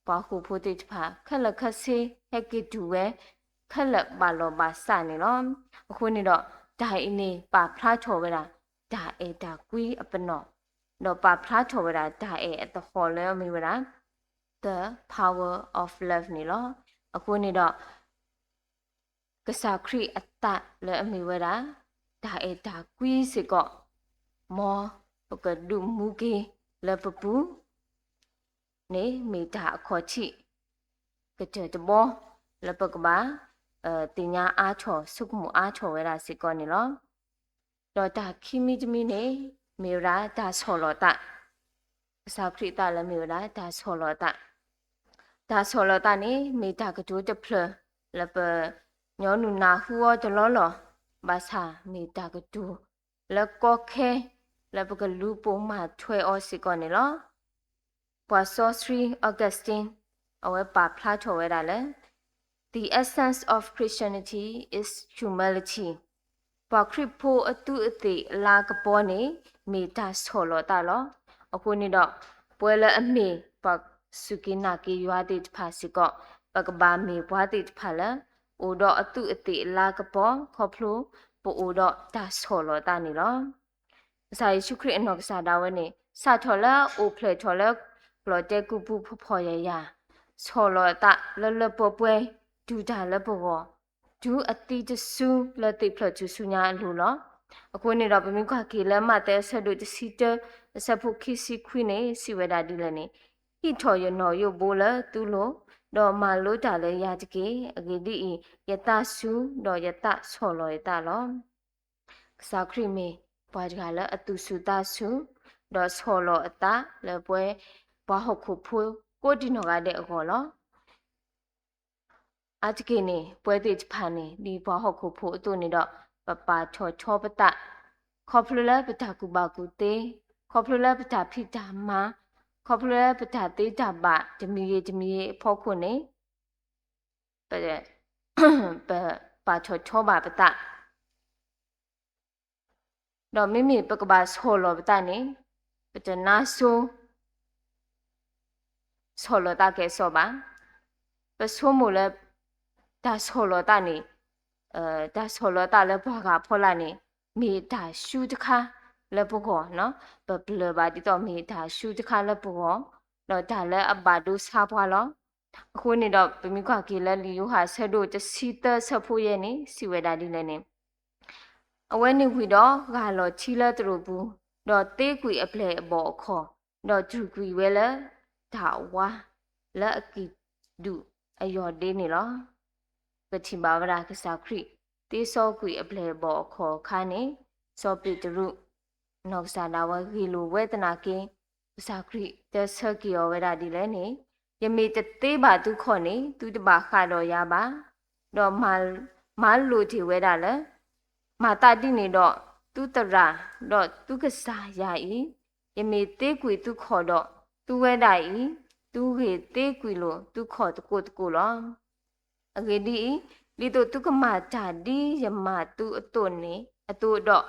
ပှၤဃိာ်ဖိသ့ၣ်တဖၣ် ခဲလၢာ်ခဲဆ့ ဟဲက့ၤတုၤဝဲ ခဲလၢာ်ဘၣ်လီၢ်ဘၣ်စးန့ၣ်လီၤ. အဃိန့ၣ်ဒီး တၢ်အံၤန့ၣ် ပာ်ဖျါထီၣ်ဝဲဒၣ် တၢ်အဲၣ်တၢ်ကွံအပနီၣ်, ဒီးပာ်ဖျါထီၣ်ဝဲဒၣ် တၢ်အဲၣ်အသဟီၣ်လၢအမ့ၢ်ဝဲဒၣ် the power of love န့ၣ်လီၤ. အဃိန့ၣ်ဒီး ကစၢ်ခရံာ်အသးလၢအမ့ၢ်ဝဲဒၣ် တၢ်အဲၣ်တၢ်ကွံစ့ၢ်ကီး မ်ပကဒုးမူက့ၤလၢပပူၤန့ၣ် မ့ၢ်တၢ်အခီၣ်ထံး ကတၢၢ်တဘီ လၢပကဘၣ် သ့ၣ်ညါအါထီၣ် ဆိကမိၣ်အါထီၣ်ဝဲဒၣ်စ့ၢ်ကီးန့ၣ်လီၤ. ဒီးတၢ်ခံမံၤတမံၤန့ၣ် မ့ၢ်ဝဲဒၣ်တၢ်ဆီၣ်လီၤသး, ကစၢ်ခရံာ်အသးလၢမ့ၢ်ဝဲဒၣ်တၢ်ဆီၣ်လီၤသး. တၢ်ဆီၣ်လီၤသးန့ၣ် မ့ၢ်တၢ်ကတိၤတဖျၢၣ်လၢပညီနုၢ်နၢ်ဟူအီၤတလီၢ်လီၢ်, ဘၣ်ဆၣ်မ့ၢ်တၢ်ကတိၤလၢကီခဲ လၢပကလူၤပိာ်မၤထွဲအီၤစ့ၢ်ကီးန့ၣ်လီၤ. ပှၤစီဆှံ Augustine အဝဲပာ်ဖျါထီၣ်ဝဲဒၣ်လၢ The essence of Christianity is humility. ပှၤခရံာ်ဖိအသူးအသ့ၣ်အလၤကပီၤန့ၣ် မ့ၢ်တၢ်ဆီၣ်လီၤသးလီၤ. အဃိန့ၣ်ဒီး ပဝဲလၢအမ့ၢ်ပှၤစူၢ်က့ၤနာ်က့ၤယွၤသ့ၣ်တဖၣ်စ့ၢ်ကီး ပကဘၣ်မ့ၢ်ပှၤသ့ၣ်တဖၣ်လၢ အိၣ်ဒီးအသူးအသ့ၣ်အလၤကပီၤ ခီဖျိပအိၣ်ဒီးတၢ်ဆီၣ်လီၤသးန့ၣ်လီၤ. ကစၢ်ယ့ၣ်ၡူးခရံာ်အနီၢ်ကစၢ်ဒၣ်ဝဲန့ၣ် စးထီၣ်လၢအအိၣ်ဖျဲၣ်ထီၣ်လၢကျီၢ်တဲကူပူၤဖီဖီယာ်ယာ်, ဆီၣ်လီၤအသးလၢလၢပှဲၤပှဲၤ, တူၢ်တၢ်လၢပဂီၢ်, တုၤအသံတစုလၢသ့ၣ်ဖျၢၣ်ထူၣ်စုညါအလိၤလီၤ. အဃိန့ၣ်ဒီး ပမ့ၢ်ကွၢ်က့ၤလၢမးသဲအဆၢဒိၣ်တဆံတၢ အဆၢဖိခံဆံခွံန့ၣ် စံးဝဲဒၣ်ဒ်လဲၣ်န့ၣ်, ဟံးထီၣ်ယနီၣ်ယိးဘိလၢသုလိၤ, ဒီးမၤလိတၢ်လၢယၤတက့ၢ်. အဂ့ၢ်ဒ်အံၤ, ယသးစူၤ, ဒီးယသးဆီၣ်လီၤယသးလီၤ. ကစၢ်ခရံာ်မ့ၢ်ပှၤတဂၤလၢအသူၣ်စူၤသးစူၤ, ဒီးဆီၣ်လီၤအသးလၢပဝဲ ပှၤဟီၣ်ခိၣ်ဖိကိးဒံနီၢ်ဂၤဒဲးအဂီၢ်လီၤ. အါတက့ၢ်န့ၣ် ပဝဲသ့ၣ်တဖၣ်န့ၣ် ဒ်ပှၤဟီၣ်ခိၣ်ဖိအသိးန့ၣ်ဒီး ပပာ်ထီၣ်ထီပသး, ခီဖျိလၢပတၢ်ကူၣ်ဘၣ်ကူၣ်သ့, ခီဖျိလၢပတၢ်ဖံးတၢ်မၤ, ခီဖျိလၢပတၢ်သ့တၢ်ဘၣ်တမံၤဂ့ၤတမံၤဂ့ၤအဖီခိၣ်န့ၣ် ပ ပာ်ထီၣ်ထီဘၣ်ပသး ဒီးမ့မ့ၢ်ပကဘၣ်ဆီၣ်လီၤပသးန့ၣ် ပတနါစိ ဆီၣ်လီၤသးကဲၣ်ဆိးဘၣ်. ပဆိကမိၣ်လၢ တၢ်ဆီၣ်လီၤသးန့ၣ် တၢ်ဆီၣ်လီၤသးလၢပှၤဂၤအဖီလာ်န့ၣ် မ့ၢ်တၢ်ဆူတခါလၢပဂီၢ်, ပပျၢၤဘၣ်ဒ်သိးမ့ၢ်တၢ်ဆူတခါလၢပဂီၢ်, ဒီးတၢ်လၢအဘၣ်ဒိဆါပှၤလီၤ. အဃိန့ၣ်ဒီး ပမ့ၢ်ကွၢ်က့ၤလၢလံာ်ယိၤဟၣ်အဆၢဒိၣ်တဆံသၢအဆၢဖိယဲၢ်န့ၣ် စံးဝဲဒၣ်ဒ်လဲၣ်န့ၣ်, အဝဲန့ၣ်ဝံၤဒီး ဂၢ်လီၤထံလၢသရိာ်ပူၤ, ဒီးသ့ကွံာ်အပျဲၢ်အဘီၣ်အခီၣ်, ဒီးတူၢ်ကွံာ်ဝဲလၢတၢ်အဝါ လၢအကံၣ်ဒုၣ်အယီၢ်ဒ့န့ၣ်လီၤ. ပထံၣ်ဘၣ်ဝဲဒၣ်ကစၢ်ခရံာ် သ့စီကွံာ်အပျဲၢ်အဘီၣ်အခီၣ်အခါန့ၣ်, စီၤပ့းတရူး နီၢ်ကစၢ်ဒၣ်ဝဲဂ့ၢ်လိာ်ဝဲသနာ်က့, ကစၢ်ခရံာ်တဲဆၢက့ၤအီၤဝဲဒၣ်ဒ်လဲၣ်န့ၣ်, ယမ့ၢ်တသ့ဘၣ်သုခီၣ်န့ၣ် သုတဘၣ်ဃးဒီးယၤဘၣ်. ဒီးမၤလိာ်တ့ၢ်ဝဲဒၣ်လၢ မၤသးဒ်န့ၣ်ဒီး သုသရၣ် ဒီးသုကစၢ်ယၤအံၤ, ယမ့ၢ်သ့ကွံာ်သုခီၣ်ဒီး သုဝဲဒၣ်အံၤ သုဂ့ၤသ့ကွံာ်လိာ်သုခီၣ်သကိးသကိးလီၤ. အဂ့ၢ်ဒ်အံၤ, ဒ်သိးသုကမၤတၢ်ဒ်ယမၤသုအသိးန့ၣ် အသိးဒီး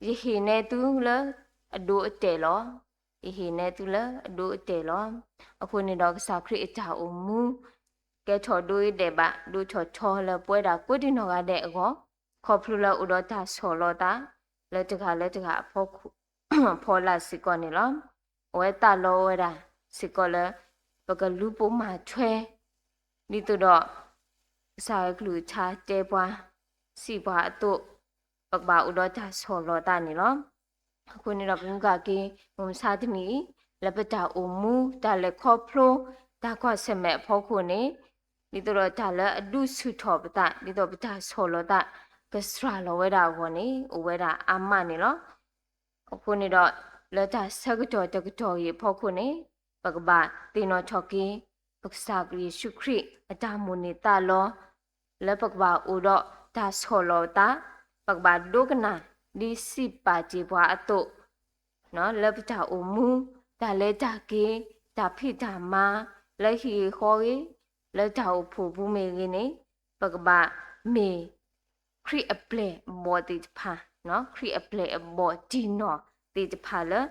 ယဟ့ၣ်နဲသုလၢအဒိအတဲာ်လီၤ. ယဟ့ၣ်နဲသုလၢအဒိအတဲာ်လီၤ. အဃိန့ၣ်ဒီး ကစၢ်ခရံာ်အတၢ်အိၣ်မူ ကဲထီၣ်ဒိအဒဲးဘး ဒိထီၣ်ထီလၢပဝဲဒၣ်ကိးဒံနီၢ်ဂၤဒဲးအဂီၢ်, ခီဖျိလၢအိၣ်ဒီးတၢ်ဆီၣ်လီၤသး လၢတဂၤလၢတဂၤအဖီခိၣ် ဖီလာ်စ့ၢ်ကီးန့ၣ်လီၤ. အဝဲသးလီဝဲဒၣ်စ့ၢ်ကီးလၢ ပကလူၤပိာ်မၤထွဲ ဒ်သိးဒီး ကစၢ်ယွၤကလုၢ်ကထါတဲပှၤ စံးပှၤအသိး ပကဘၣ်အိၣ်ဒီးတၢ်ဆီၣ်လီၤသးန့ၣ်လီၤ. အဃိန့ၣ်ဒီး ပမ့ၢ်ကွၢ်က့ၤ မုၢ်မဆါတနံၤအံၤ လၢပတၢ်အိၣ်မူ တၢ်လဲၤခီဖျိ တၢ်ကွၢ်ဆၢၣ်မဲာ်အဖီခိၣ်န့ၣ် ဒ်သိးဒီးတၢ်လၢအဒုးဆူၣ်ထီၣ်ပသး ဒ်သိးပတၢ်ဆီၣ်လီၤသး ကစှၤလီၤဝဲဒၣ်အဂီၢ်န့ၣ် အိၣ်ဝဲဒၣ်အါမးန့ၣ်လီၤ. အဃိန့ၣ်ဒီး လၢတၢ်ဆၢကတီၢ်တကတီၢ်အံၤအဖီခိၣ်န့ၣ် ပကဘၣ်သ့ၣ်နီၣ်ထီၣ်က့ၤ ပကစၢ်ယ့ၣ်ၡူးခရံာ်အတၢ်မိၣ်န့ၢ်သးလီ လၢပကဘၣ်အိၣ်ဒီးတၢ်ဆီၣ်လီၤသး ပကဘၣ်ဒိကနၣ် ဒ်စံးပာ်တ့ၢ်ပှၤအသိး လၢပတၢ်အိၣ်မူ တၢ်လဲၤတၢ်က့ၤ တၢ်ဖံးတၢ်မၤ လၢဟံၣ်ဂ့ၤဃီဂ့ၤ လၢတၢ်အိၣ်ဖှိၣ်ပူၤမ့ၢ်ဂ့ၤန့ၣ် ပကဘၣ်မ့ၢ် ခရံာ်အပျဲၢ်အဘီၣ်သ့ၣ်တဖၣ်, ခရံာ်အပျဲၢ်အဘီၣ်တံၢ်နီၢ်သ့ၣ်တဖၣ်လၢ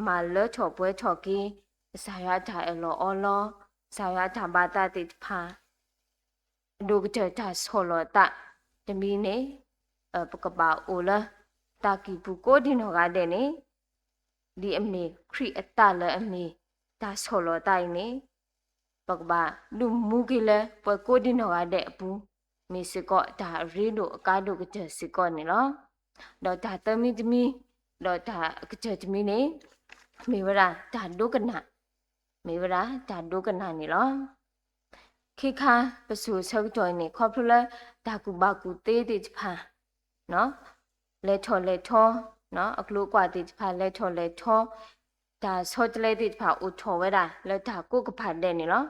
မၤလၢထီၣ်ပှဲၤထီၣ်က့ၤ ကစၢ်ယွၤအတၢ်အၢၣ်လီၤအီလီၤ, ကစၢ်ယွၤအတၢ်ဘၣ်သးသ့ၣ်တဖၣ် အဒိၣ်ကတၢၢ်တၢ်ဆီၣ်လီၤသး တမံၤန့ၣ် ပကဘၣ်အိၣ်လၢ တၢ်ကံၢ်ပူၤကိးဒံနီၢ်ဂၤဒဲးန့ၣ် ဒ်အမ့ၢ်ခရံာ်အသးလၢအမ့ၢ် တၢ်ဆီၣ်လီၤသးအံၤန့ၣ် ပကဘၣ်ဒုးမူက့ၤလၢပှၤကိးဒံနီၢ်ဂၤဒဲးအပူၤ မ့ၢ်စ့ၢ်ကီးတၢ်အရ့ဒိၣ်အကါဒိၣ်ကတၢၢ်စ့ၢ်ကီးန့ၣ်လီၤ. ဒီးတၢ်သၢမံၤတမံၤ ဒီးတၢ်အကတၢၢ်တမံၤန့ၣ် မ့ၢ်ဝဲဒၣ်တၢ်ဒိကနၣ်, မ့ၢ်ဝဲဒၣ်တၢ်ဒိကနၣ်န့ၣ်လီၤ. ခဲခါပစိၤဆၢကတီၢ်အံၤန့ၣ် ခီဖျိလၢတၢ်ကူၣ်ဘၣ်ကူၣ်သ့သ့ၣ်တဖၣ် လဲၤထီၣ်လဲၤထီ, အကျိၤအကွာ်သ့ၣ်တဖၣ် လဲၤထီၣ်လဲၤထီ, တၢ်ဆီတလဲသ့ၣ်တဖၣ်အိၣ်ထီၣ်ဝဲဒၣ်လၢတၢ်ကိးကပၤဒဲးန့ၣ်လီၤ.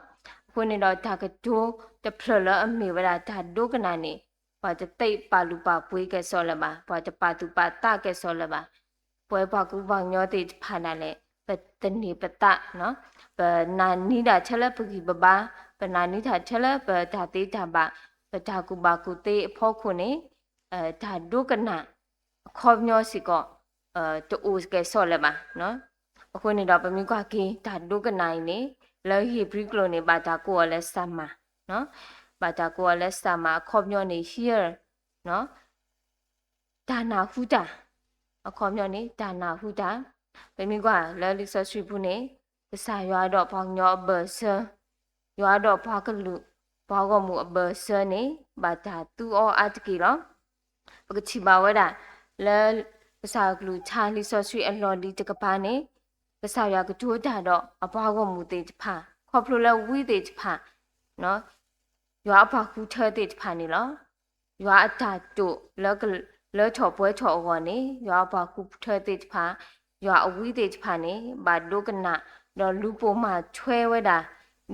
အဃိန့ၣ်ဒီးတၢ်ကတိၤတဖျၢၣ်လၢအမ့ၢ်ဝဲဒၣ်တၢ်ဒိကနၣ်န့ၣ် ပှၤတသ့ပာ်လုၢ်ပာ်ပှ့ၤကဲၢ်ဆိးလၢၤဘၣ်, ပှၤတပာ်သူၣ်ပာ်သးကဲၢ်ဆိးလၢၤဘၣ်. ပဝဲပှၤကူပှၤကညီသ့ၣ်တဖၣ်ဒၣ်လဲာ် ပသန့ၤပသး, ပနာ်န့ၢ်တၢ်ထဲလၢပဂံၢ်ပဘါ, ပနာ်န့ၢ်တၢ်ထဲလၢပတၢ်သ့တၢ်ဘၣ်, ပတၢ်ကူၣ်ဘၣ်ကူၣ်သ့အဖီခိၣ်န့ၣ် တၢ်ဒိကနၣ်အခီပညီစ့ၢ်ကီး တအိၣ်ကဲၢ်ဆိးလၢၤဘၣ်. အဃိန့ၣ်ဒီးပမ့ၢ်ကွၢ်က့ၤတၢ်ဒိကနၣ်အံၤန့ၣ် လၢဧ့ၤဘြံၤကျိာ်န့ၣ် ဘၣ်တၢ်ကိးအီၤလၢ စၢ်မၤ, ဘၣ်တၢ်ကိးအီၤလၢ စၢ်မၤ အခီပညီန့ၣ် hear တၢ်နၢ်ဟူတၢ်, အခီပညီန့ၣ် တၢ်နၢ်ဟူတၢ်. ပမ့ၢ်ကွၢ်လၢလံာ်စီဆှံပူၤန့ၣ် ကစၢ်ယွၤဒီးပှၤကညီအဘၢၣ်စၢၤ, ယွၤဒီးပှၤကလုာ် ပှၤဂီၢ်မုၢ်အဘၢၣ်စၢၤန့ၣ် ဘၣ်တၢ်သူအီၤအါတက့ၢ်လီၤ. ပကထံၣ်ဘၣ်ဝဲဒၣ် လၢကစၢ်ကလုၢ်ကထါလံာ်စီဆှံအလီၢ်လံၤတကပၤန့ၣ် ကစၢ်ယွၤကတိၤတၢ်ဒီးအပှၤဂီၢ်မုၢ်သ့ၣ်တဖၣ် ခီဖျိလၢဝံသ့ၣ်တဖၣ် ယွၤအပှၤဃုထၢသ့ၣ်တဖၣ်န့ၣ်လီၤ. ယွၤအတၢ်တိာ်လၢကလၢထီၣ်ပှဲၤထီၣ်အဂီၢ်န့ၣ် ယွၤအပှၤဃုထၢသ့ၣ်တဖၣ်, ယွၤအဝံသ့ၣ်တဖၣ်န့ၣ် ဘၣ်ဒိကနၣ် ဒီးလူၤပိာ်မၤထွဲဝဲဒၣ်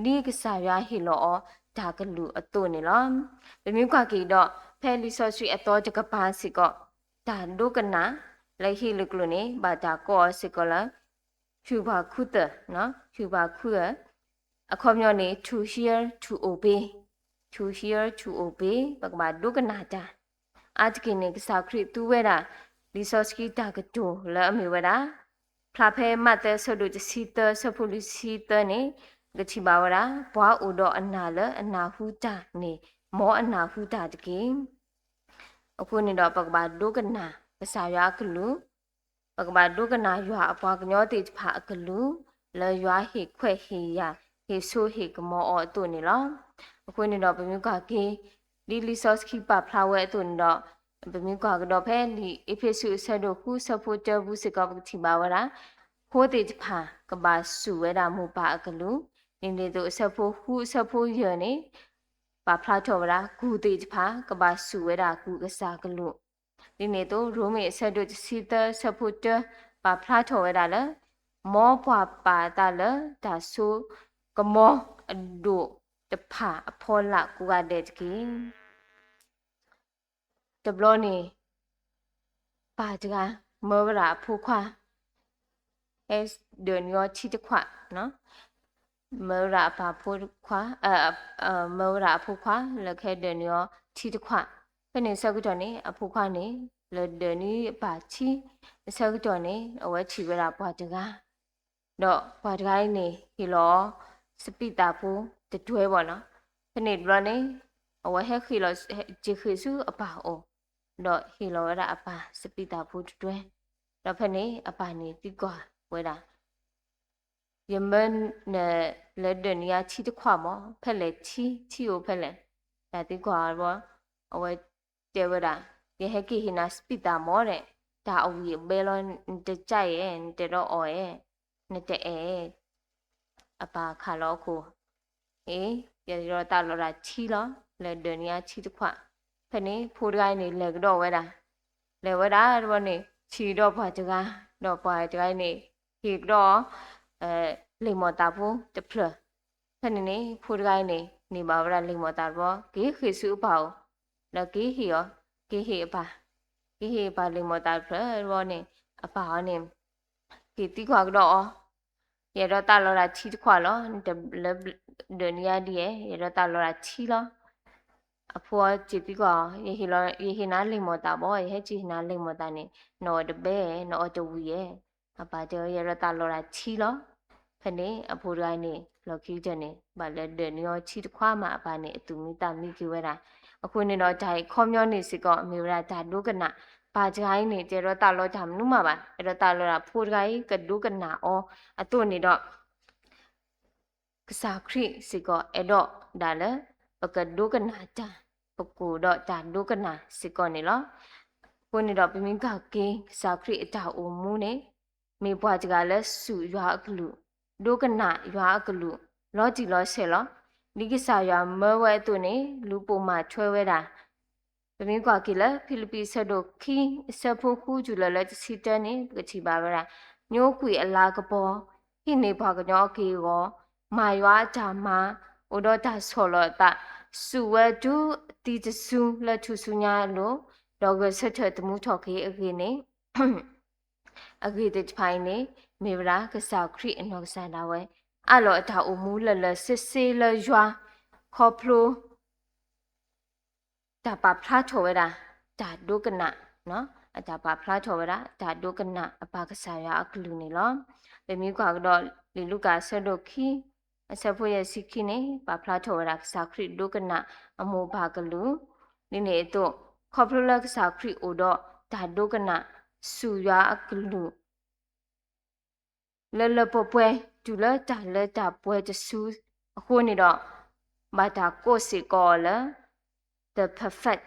ဒ်ကစၢ်ယွၤဟ့ၣ်လီၤအီၤတၢ်ကလုၢ်အသိးန့ၣ်လီၤ. ပမ့ၢ်ကွၢ်က့ၤဒီး ဖဲလံာ်စီဆှံအသီတကပၤစ့ၢ်ကီး တၢ်ဒိကနၣ် လၢဟ့ၣ်လၢကျိာ်န့ၣ် ဘၣ်တၢ်ကိးအီၤစ့ၢ်ကီးလၢ ဟူးပၢ်ခူသၢၣ်, ဟူးပၢ်ခူသၢၣ်, အခီပညီန့ၣ် to hear, to obey, to hear, to obey ပကဘၣ်ဒိကနၣ်တၢ်. အါတက့ၢ်န့ၣ် ကစၢ်ခရံာ်သူဝဲဒၣ် လံာ်စီဆှံတၢ်ကတိၤလၢအမ့ၢ်ဝဲဒၣ် ဖျါဖဲမးသဲအဆၢဒိၣ်တဆံသၢ အဆၢဖိလွံၢ်ဆံသၢန့ၣ် ပကထံၣ်ဘၣ်ဝဲဒၣ် ပှၤအိၣ်ဒီးအနၢ်လၢအနၢ်ဟူတၢ်န့ၣ် မ်အနၢ်ဟူတၢ်တက့ၢ်. အဃိန့ၣ်ဒီး ပကဘၣ်ဒိကနၣ်ကစၢ်ယွၤအကလုၢ်, ပကဘၣ်ဒိကနၣ်ယွၤအပှၤကညီသ့ၣ်တဖၣ်အကလုၢ် လၢယွၤဟ့ၣ်ခွဲးဟ့ၣ်ယာ် ဟ့ၣ်ဆိဟ့ၣ်ကမီၤအီၤအသိးန့ၣ်လီၤ. အဃိန့ၣ်ဒီး ပမ့ၢ်ကွၢ်က့ၤ ဒ်လံာ်စီဆှံပာ်ဖျါဝဲအသိးန့ၣ်ဒီး ပမ့ၢ်ကွၢ်ကဒီးဖဲလံာ်အ့းဖ့းစူးအဆၢဒိၣ်ဃု အဆၢဖိတၢပူၤစ့ၢ်ကီး ပကထံၣ်ဘၣ်ဝဲဒၣ် ဖိသ့ၣ်တဖၣ် ကဘၣ်စူၢ်ဝဲဒၣ်မိၢ်ပၢ်အကလုၢ်, ဒ်န့ၣ်အသိး အဆၢဖိဃု အဆၢဖိယဲၢ်န့ၣ် ပာ်ဖျါထီၣ်ဝဲဒၣ် ကူၣ်သ့ၣ်တဖၣ် ကဘၣ်စူၢ်ဝဲဒၣ်ကူၣ်ကစၢ်ကလုၢ်, ဒ်န့ၣ်အသိး ရိမ့ၤအဆၢဒိၣ်တဆံသၢ အဆၢဖိတၢ ပာ်ဖျါထီၣ်ဝဲဒၣ်လၢ မ်ပှၤပာ်အသးလၢတၢ်စိကမီၤအဒိၣ်တဖၣ်အဖီလာ်ကိးဂၤဒဲးတက့ၢ်. တဘျီန့ၣ် ပၢ်တဂၤ မၢဝဲဒၣ်အဖိခွါ ဟဲဒၢးနုာ်အီၤထံတခွး, မၢဝဲဒၣ်အပၢ်ဖိခွါ, မၢဝဲဒၣ်အဖိခွါ လၢကဟဲဒၢးနုာ်အီၤထံတခွး, ဖဲန့ၣ်အဆၢကတီၢ်န့ၣ် အဖိခွါန့ၣ် လဲၤဒၢးနုာ်အပၢ်ထံ, အဆၢကတီၢ်န့ၣ် အဝဲထံၣ်ဝဲဒၣ်ပှၤတဂၤ ဒီးပှၤတဂၤအံၤန့ၣ် ဟ့ၣ်လီၤ စပံးသးဖိတတွဲဘၣ်နီၤ. ဖဲန့ၣ်တဘျီန့ၣ် အဝဲဟဲဃ့ၢ်လီၤ က့ၤဃ့ၢ်ဆူအပၢ်အအိၣ်, ဒီးဟ့ၣ်လီၤဝဲဒၣ်အပၢ်စပံးသးဖိတတွဲ, ဒီးဖဲန့ၣ်အပၢ်န့ၣ်သံကွၢ်ဝဲဒၣ် ယမၢနလဲၤဒၢးနုာ်ယၤထံတခွးမး, ဖဲလဲၣ်ထံ, ထံအိၣ်ဖဲလဲၣ်, တၢ်သံကွၢ်အီၤ, အဝဲတဲဝဲဒၣ်, ယဟဲက့ၤဟ့ၣ်နၤစပံးသးမးဒီး, တၢ်အဝံၣ်အဘဲလီၤ, နတကၢ်အဲၣ်, နတအဲၣ်ဒီးအီၣ်အဲၣ်, နတအဲၣ်, အပၢ်ခးလီၤအခိၣ်, အ့, ယအဲၣ်ဒိးသးလီၤတၢ်ထံလီၤ, လဲၤဒၢးနုာ်ယၤထံတခွး, ဖဲန့ၣ်ဖိတဂၤအံၤန့ၣ် လဲၤကဒီးဝဲဒၣ် လဲၤဝဲဒၣ်တဘျီန့ၣ် ထံၣ်ဒီးပှၤတဂၤ, ဒီးပှၤတဂၤအံၤန့ၣ် ဟ့ၣ်ကဒီး လံာ်မိၢ်သးဖိတဖျၢၣ်, ဖဲန့ၣ်န့ၣ် ဖိတဂၤအံၤန့ၣ် န့ၢ်ဘၣ်ဝဲဒၣ်လံာ်မိၢ်သးတဘျီ က့ၤဃ့ၢ်ဆူအပၢ်အအိၣ်, ဒီးက့ၤဟ့ၣ်အီၤ, က့ၤဟ့ၣ်အပၢ်, က့ၤဟ့ၣ်အပၢ်လံာ်မိၢ်သးတဖျၢၣ်တဘျီန့ၣ် အပၢ်အီၤန့ၣ် က့ၤသံကွၢ်ကဒီးအီၤ, ယအဲၣ်ဒိးသးလီၤတၢ်ထံတခွးလီၤ, နတလဲၤဒၢးနုာ်ယၤဒ်အဲၣ်, ယအဲၣ်ဒိးသးလီၤတၢ်ထံလီၤ. အဖိအီၤက့ၤသံကွၢ်အီၤ, ယဟ့ၣ်နၤလံာ်မိၢ်သးဘၣ်, ယဟဲက့ၤဟ့ၣ်နၤလံာ်မိၢ်သးန့ၣ် နအီၣ်တဘဲ, နအီၣ်တဝံၣ်ဧဲ. အပၢ်တဲ ယအဲၣ်ဒိးသးလီၤတၢ်ထံလီၤ. ဖဲန့ၣ် အဖိတဂၤန့ၣ် လီၢ်ခံကတၢၢ်န့ၣ် ဘၣ်လဲၤဒၢးနုာ်အီၤထံတခွးမး အပၢ်န့ၣ် အသူၣ်မံသးမံက့ၤဝဲဒၣ်. အဃိန့ၣ်ဒီး တၢ်အံၤခီပညီန့ၣ်စ့ၢ်ကီး မ့ၢ်ဝဲဒၣ်တၢ်ဒိကနၣ်, ပၢ်တဂၤအံၤန့ၣ် တအဲၣ်ဒိးသးလီၤတၢ်မနုၤမးဘၣ်, အဲၣ်ဒိးသးလီၤတၢ်ဖိတဂၤအံၤ ကဒိကနၣ်အီၤအသိးန့ၣ်ဒီး ကစၢ်ခရံာ်စ့ၢ်ကီးအဲၣ်ဒိးဒၣ်လၢ ပကဒိကနၣ်တၢ်, ပကအိၣ်ဒီးတၢ်ဒိကနၣ်စ့ၢ်ကီးန့ၣ်လီၤ. အဃိန့ၣ်ဒီး ပမ့ၢ်ကွၢ်က့ၤ ကစၢ်ခရံာ်အတၢ်အိၣ်မူန့ၣ် မ့ၢ်ပှၤတဂၤလၢစူၢ်ယွၤအကလုၢ်, ဒိကနၣ်ယွၤအကလုၢ် လီၤတံၢ်လီၤဆဲးလီၤ. ဒ်ကစၢ်ယွၤမၢဝဲအသိးန့ၣ် လူၤပိာ်မၤထွဲဝဲဒၣ် ပမ့ၢ်ကွၢ်က့ၤလၢ ဖံလံးပံး အဆၢဒိၣ်ခံ အဆၢဖိဃုတုၤလၢာ်လၢတဆံတၢန့ၣ် ပကထံၣ်ဘၣ်ဝဲဒၣ် ညိကွံာ်အလၤကပီၤ, ဟံးန့ၢ်ပှၤကညီအက့ၢ်အဂီၤ, မၤယွၤအတၢ်မၤ, အိၣ်ဒီးတၢ်ဆီၣ်လီၤအသး, စူးဝဲတုၤသံတစုလၢထူၣ်စုညါအလိၤ, ဒီးဂဲၤဆၢထၢၣ်သမူထီၣ်က့ၤအဂ့ၢ်န့ၣ်, အဂ့ၢ်သ့ၣ်တဖၣ်အံၤန့ၣ် မ့ၢ်ဝဲဒၣ်ကစၢ်ခရံာ်အနီၢ်ကစၢ်ဒၣ်ဝဲ အးလီၤအတၢ်အိၣ်မူလၢာ်လၢာ်ဆ့ဆ့လၢယွၤ ခီဖျိ တၢ်ပာ်ဖျါထီၣ်ဝဲဒၣ် တၢ်ဒိကနၣ်, အတၢ်ပာ်ဖျါထီၣ်ဝဲဒၣ် တၢ်ဒိကနၣ်အပၢ်ကစၢ်ယွၤအကလုၢ်န့ၣ်လီၤ. ပမ့ၢ်ကွၢ်ကဒီး လံာ်လူၤကၣ်အဆၢဒိၣ်ခံ အဆၢဖိယဲၢ်ဆံခံန့ၣ် ပာ်ဖျါထီၣ်ဝဲဒၣ် ကစၢ်ခရံာ်ဒိကနၣ်အမိၢ်အပၢ်ကလုၢ်, ဒ်န့ၣ်အသိး ခီဖျိလၢကစၢ်ခရံာ်အိၣ်ဒီးတၢ်ဒိကနၣ် ဆူယွၤအကလုၢ် လၢလၢပှဲၤပှဲၤ တုၤလၢတၢ်လၢတၢ်ပှဲၤတစုအဃိန့ၣ်ဒီး ဘၣ်တၢ်ကိးစ့ၢ်ကီးအီၤလၢ the perfect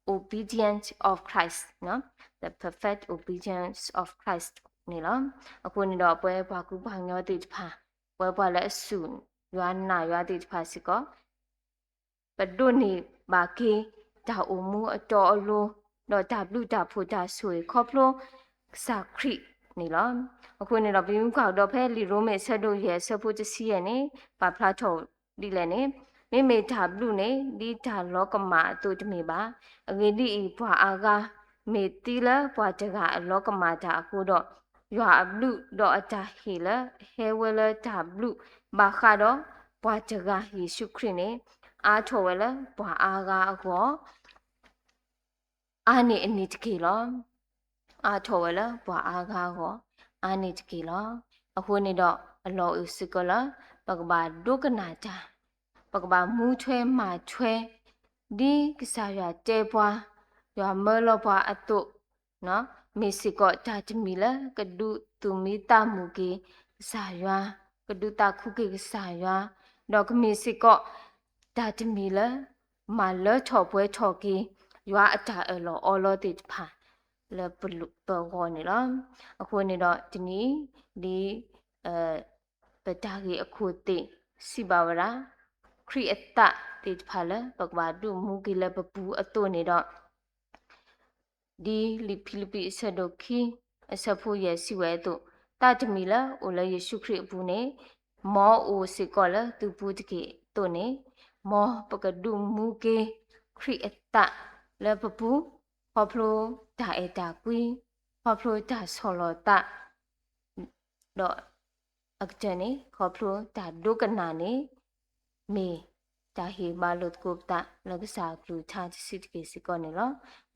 obedience of Christ, the perfect obedience of Christ န့ၣ်လီၤ. အဃိန့ၣ်ဒီး ပဝဲပှၤကူပှၤကညီသ့ၣ်တဖၣ်, ပဝဲပှၤလၢအစူၢ်ယွၤနာ်ယွၤသ့ၣ်တဖၣ်စ့ၢ်ကီး ပဒိးန့ၢ်ဘၣ်က့ၤ တၢ်အိၣ်မူအတီအလိၤ, ဒီးတၢ်ဘျုးတၢ်ဖှိၣ်တၢ်ဆိၣ်ဂ့ၤ ခီဖျိကစၢ်ခရံာ်န့ၣ်လီၤ. အဃိန့ၣ်ဒီး ပမ့ၢ်ကွၢ်ကဒီးဖဲလံာ်ရိမ့ၤအဆၢဒိၣ်ယဲၢ်အဆၢဖိတဆံယဲၢ်န့ၣ် ပာ်ဖျါထီၣ်ဒ်လဲၣ်န့ၣ်, မ့မ့ၢ်တၢ်ဘျုးန့ၣ် ဒ်တၢ်လီၤကမၣ်အသိးတမ့ၢ်ဘၣ်. အဂ့ၢ်ဒ်အံၤ, ပှၤအါဂၤ မ့ၢ်သံလၢပှၤတဂၤအလီၤကမၣ်တၢ်အဃိဒီး, ယွၤအဘျုးဒီးအတၢ်ဟ့ၣ်လၢအဟဲဝဲလၢတၢ်ဘျုးဘၣ်ဃးဒီး ပှၤတဂၤယ့ၣ်ၡူးခရံာ်န့ၣ် အါထီၣ်ဝဲလၢပှၤအါဂၤအဂီၢ် အါန့ၢ်အန့ၣ်တက့ၢ်လီၤ. အါထီၣ်ဝဲလၢပှၤအါဂၤအဂီၢ် အါန့ၢ်တက့ၢ်လီၤ. အဃိန့ၣ်ဒီး အလီၢ်အိၣ်စ့ၢ်ကီးလၢ ပကဘၣ်ဒိကနၣ်တၢ်, ပကဘၣ်မူထွဲမၤထွဲ ဒ်ကစၢ်ယွၤတဲပှၤ, ယွၤမၢလီၤပှၤအသိး, မ့ၢ်စ့ၢ်ကီးတၢ်တမံၤလၢကဒုးသူၣ်မံသးမုာ်က့ၤကစၢ်ယွၤ, ကဒုးသးခုက့ၤကစၢ်ယွၤ, ဒီးကမ့ၢ်စ့ၢ်ကီး တၢ်တမံၤလၢ မၤလၢထီၣ်ပှဲၤထီၣ်က့ၤ ယွၤအတၢ်အၢၣ်လီၤအီလီၤသ့ၣ်တဖၣ် လၢပဂီၢ်န့ၣ်လီၤ. အဃိန့ၣ်ဒီးတနံၤအံၤ ဒ် ပတၢ်ဂ့ၢ်အခိၣ်သ့ၣ်စံးဘၣ်ဝဲဒၣ် ခရံာ်အသးသ့ၣ်တဖၣ်လၢ ပကဘၣ်ဒုးမူက့ၤလၢပပူၤအသိးန့ၣ်ဒီး ဒ်လံာ်ဖံလံးပံးအဆၢဒိၣ်ခံ အဆၢဖိယဲၢ်စံးဝဲအသိး, သးတမံၤလၢအိၣ်လၢယ့ၣ်ၡူးခရံာ်အပူၤန့ၣ် မ်အအိၣ်စ့ၢ်ကီးလၢသုပူၤတက့ၢ်အသိးန့ၣ်, မ်ပကဒုးမူက့ၤခရံာ်အသးလၢပပူၤ, ခီဖျိတၢ်အဲၣ်တၢ်ကွံ, ခီဖျိတၢ်ဆီၣ်လီၤသး ဒီးအကတၢၢ်န့ၣ် ခီဖျိတၢ်ဒိကနၣ်န့ၣ် မ့ၢ်တၢ်ဟ့ၣ်ဘၣ်လိာ်သကိးပသးလၢကစၢ်အကလုၢ်ကထါတစုတက့ၢ်စ့ၢ်ကီးန့ၣ်လီၤ.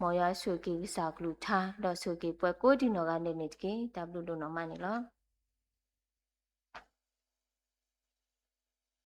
မ်ယွၤဆိၣ်ဂ့ၤက့ၤကစၢ်အကလုၢ်ကထါ ဒီးဆိၣ်ဂ့ၤက့ၤပှၤကိးဒံနီၢ်ဂၤဒဲးန့ၣ်တက့ၢ်. တၢ်ဘျုးဒိၣ်နီၢ်မးန့ၣ်လီၤ.